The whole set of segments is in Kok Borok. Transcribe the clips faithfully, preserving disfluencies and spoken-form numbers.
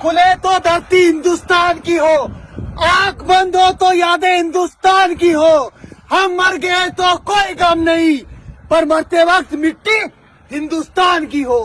बोले तो धरती हिंदुस्तान की हो, आंख बंद हो तो यादें हिंदुस्तान की हो। हम मर गए तो कोई गम नहीं, पर मरते वक्त मिट्टी हिंदुस्तान की हो।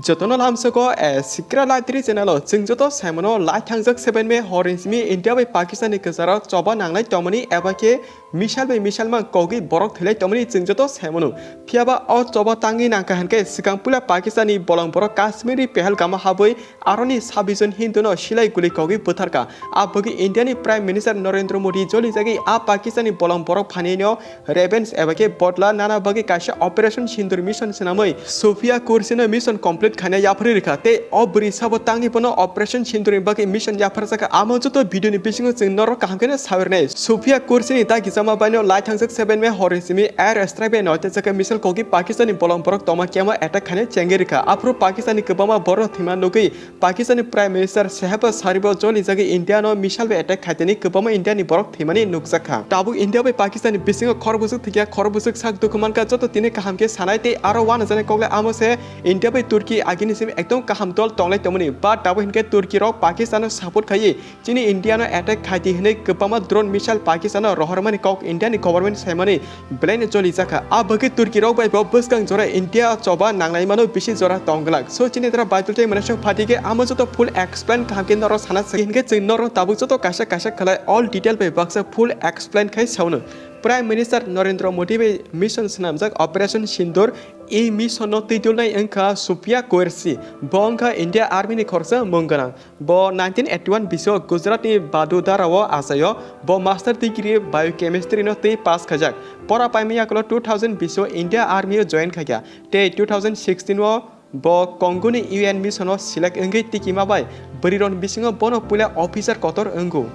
Jotono lamsoko, eh, Sikra Laitri channel o chwng joto saimano lai thangjak seven May horni simi India bai Pakistan ni kwcharo choba nanglai tongmani eba khe missile bai missile mang kogwi borok thwilai tongmani chwng joto saimano. Phiyaba o choba tangwi nangkha hinkhe swkang puila Pakistan ni bolong borok Kashmir ni Pahalgam o habwi aroni sabbish jon Hindu no silai guli kogwi bwtharkha. A bagwi India ni Prime Minister Narendra Modi jolijagwi a Pakistan ni bolong borok phanino revenge eba khe bodla nana bagwi kaisa Operation Sindoor mission swnamwi Sophia Kureshi no mission complete khaina yapharwi rwkha tei o bwrwi sabo tangwi bono Operation Sindoor ni bagwi mission yapharjakha. Amo joto video ni bisingo chwng norok kaham kheno sawi rwnai. Sophia Kureshi ni dagi jama baino lai thangjak seven May horni simi air strike bai noitaijakha missile kogwi Pakistan ni bolong borok tongma kemo attack khaina chengwi rwkha. Aphuru Pakistan ni kwbangma borok thwima nugwi Pakistan ni Prime Minister Shehbaz Sharif o jolijagwi India no missile bai attack khaitani kwbangma India ni borok thwimani nukjakha. Tabuk India bai Pakistan ni bisingo khorok bwswk thwikya, khorok bwswk sak dukhu mankha, joto tini kaham khe sanai tei aro uanajaknai koklai amo se India bai Turkey agini simi ekdom kaham dol tonglai tongmani. But tabuk hinkhe Turkey rok Pakistan no support khaiwi chini India no attack khaidi hinwi kwbangma drone missile Pakistan no rohormani kok India ni government saimani belai no choli jakha. A bagwi Turkey rok bai bo bwskang jora India choba nangnai mano bisi jora tong glak. So chini dara Bible tei mane sok phati khe amo joto full explain kaham khe norok sana sagi hinkhe chwng norok tabuk joto kaisa kaisa khlai all detail bai baksa full explain khai saunu. Prime Minister Narendra Modi bai mission swnamjak Operation Sindoor, e mission no twidulnai wngkha Sophia Kureshi. Bo wngkha India Army ni khoroksa mung gwnang. Bo nineteen eighty one bisio Gujarat ni Vadodara o achaio. Bo master degree biochemistry no twi pass khaijak. Pora paimani yakulo two thousand bisio India Army o join khaikha. Tei two thousand sixteen o bo Congo ni U N mission o select wngwi tikima bai bwrwi rok ni bisingo bono puila officer kotor wngo.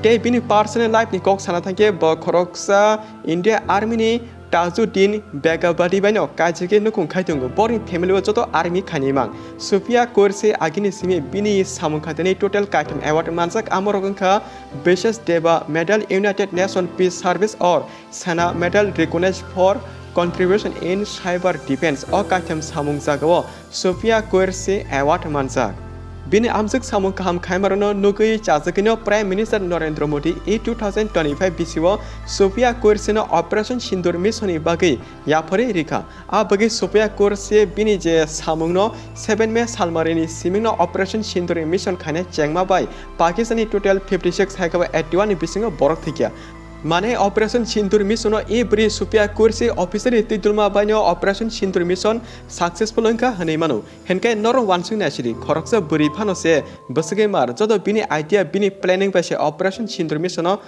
Tei bini personal life ni kok sana thangkhe bo khoroksa India Army ni Tajuddin Begabadi bai no kaijagwi nukhung khai tongo. Borokni family o joto army khainwi mang. Sophia Kureshi agini simi bini samung khaitani total kaitham award manjak, amorok wngkha Vishesh Deva Medal, United Nations Peace Service or Sena Medal recognized for contribution in cyber defense. O kaitham samung jagao Sophia Kureshi Award manjak. Bini amjwk samung kaham khaimarokno nugwi chajagwino Prime Minister Narendra Modi e two thousand twenty-five bisio Sophia Kureshi no Operation Sindoor mission ni bagwi yapharwi rikha. A bagwi Sophia Kureshi bini je samungno seven May salmarini simingno Operation Sindoor ni mission khaina chengma bai Pakistan ni total fifty six hai khe bo eighty one ni bisingo borok thwikya. Mane Operation Sindoor mission o e bwrwi Sophia Kureshi officer ni twidulma baino Operation Sindoor mission successful wngkha hwnwi mano. Hinkhe norok uansuk naisidi, khoroksa bwrwi phano se bwswgwi mar, joto bini idea, bini planning bai se Operation Sindoor mission o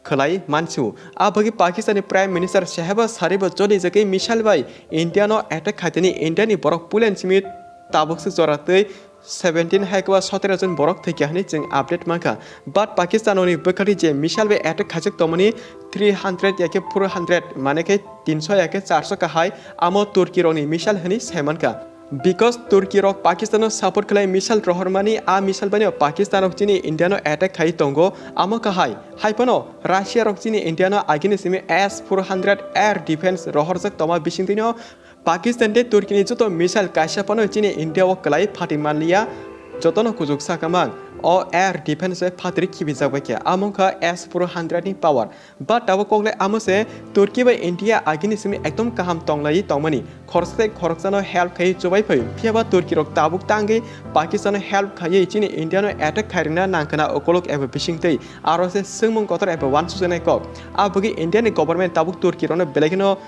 khwlai mansu. A bagwi Pakistan ni Prime Minister Shehbaz Sharif bo jolijagwi missile bai India no attack khaitani India ni borok pulen simi tabuk se jora twi seventeen hai khe ba sotero jon borok thwikya hwnwi chwng update mankha. But Pakistan ni bwkhati je missile bai attack khaijak tongmani three hundred ya khe four hundred, mane khe tinso ya khe charso kahai, amo Turkey rokni missile hwnwi sai mankha. Because Turkey rok Pakistan no support khlai missile rohormani, a missile baino Pakistan rok chini India no attack khai tongo, amo kahai. Hai phano Russia rok chini India no agini simi S four hundred air defense rohorjak tongma bisingtwino Pakistan tei Turkey ni joto missile kaisa phano chini India o kwlai phatwi manliya, jotono kuchuk sakamang o air defense bai phatri khibijak bai khe, amo wngkha S four hundred ni power. But tabuk koklai amo se Turkey bai India agini simi ekdom kaham tonglaiwi tongmani, khoroksa tei khoroksano help khaiwi chubai phaio, phiyaba Turkey rok tabuk tangwi Pakistan no help khaiwi chini India no attack khairwkna nangkhwna ukolok eba bisingtwi. Aro se swngmung kotor eba uansukjaknai kok. A bagwi India ni government tabuk Turkey rokno belai kheno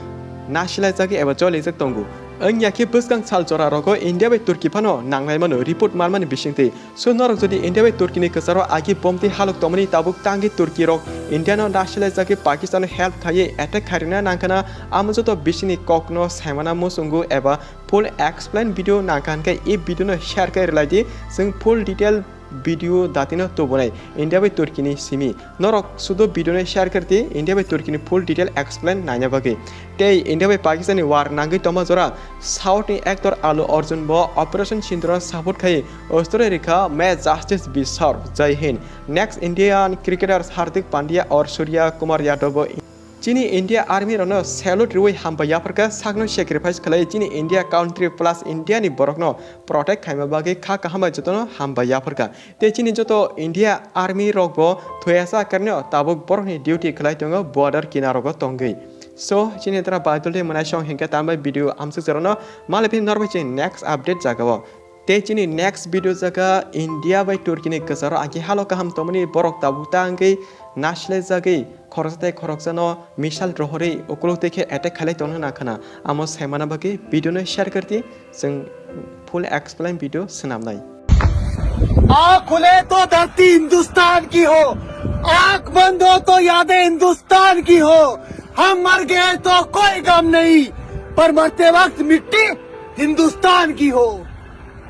nasilaijagwi eba cholijakwi tongo. Wngya khe bwskang sal jora rogo India bai Turkey phano nanglaimano report manmani bisingtwi. So norok jodi India bai Turkey ni kwcharo agi bomtwi halok tongmani tabuk tangwi Turkey rok India no nasilaijagwi Pakistan no help khaiwi attack khairwkna nangkhwna, amo joto bisingni kokno saimana muchungo eba full explain video nangkha hinkhe e video no share khe rwlaidi, chwng full detail video datino tubunai India bai Turkey ni simi. Norok sudo video no share khe rwdi India bai Turkey ni full detail explain naina bagwi. Tei India bai Pakistan ni war nangwi tongma jora South ni actor Allu Arjun bo Operation Sindoor no support khai story rikha, May justice be served, Jai Hind. Next Indian cricketers Hardik Pandya or Surya Kumar Yadav bo Chini India Army rokno salute rwi hambai yapharkha, sakno sacrifice khlai chini India country plus India ni borokno protect khaima bagwi kha kaham bai jotono hambai yapharkha. Tei chini joto India Army rok bo thuyasa karno tabuk borokni duty khlai tongo border kinarogo tongwi. So, chini tara Badul de mwnai song hinkhe tambai video amsuk jorokno malai phim norbai chini next update jagao. Tei chini next video jaga India bai Turkey ni kwcharo angkhe halo kaham tongmani borok tabuk ta wngwi nasilai jagwi khoroksa tei khoroksano missile rohorwi ukuluk tei khe attack khailai tongna khna. Amo saimana bagwi video no share kardi, chwng full explain video swnamnai. आँख खुले तो धरती हिंदुस्तान की हो, आँख बंद हो तो यादें हिंदुस्तान की हो। हम मर गए तो कोई गम नहीं, पर मरते वक्त मिट्टी हिंदुस्तान की हो।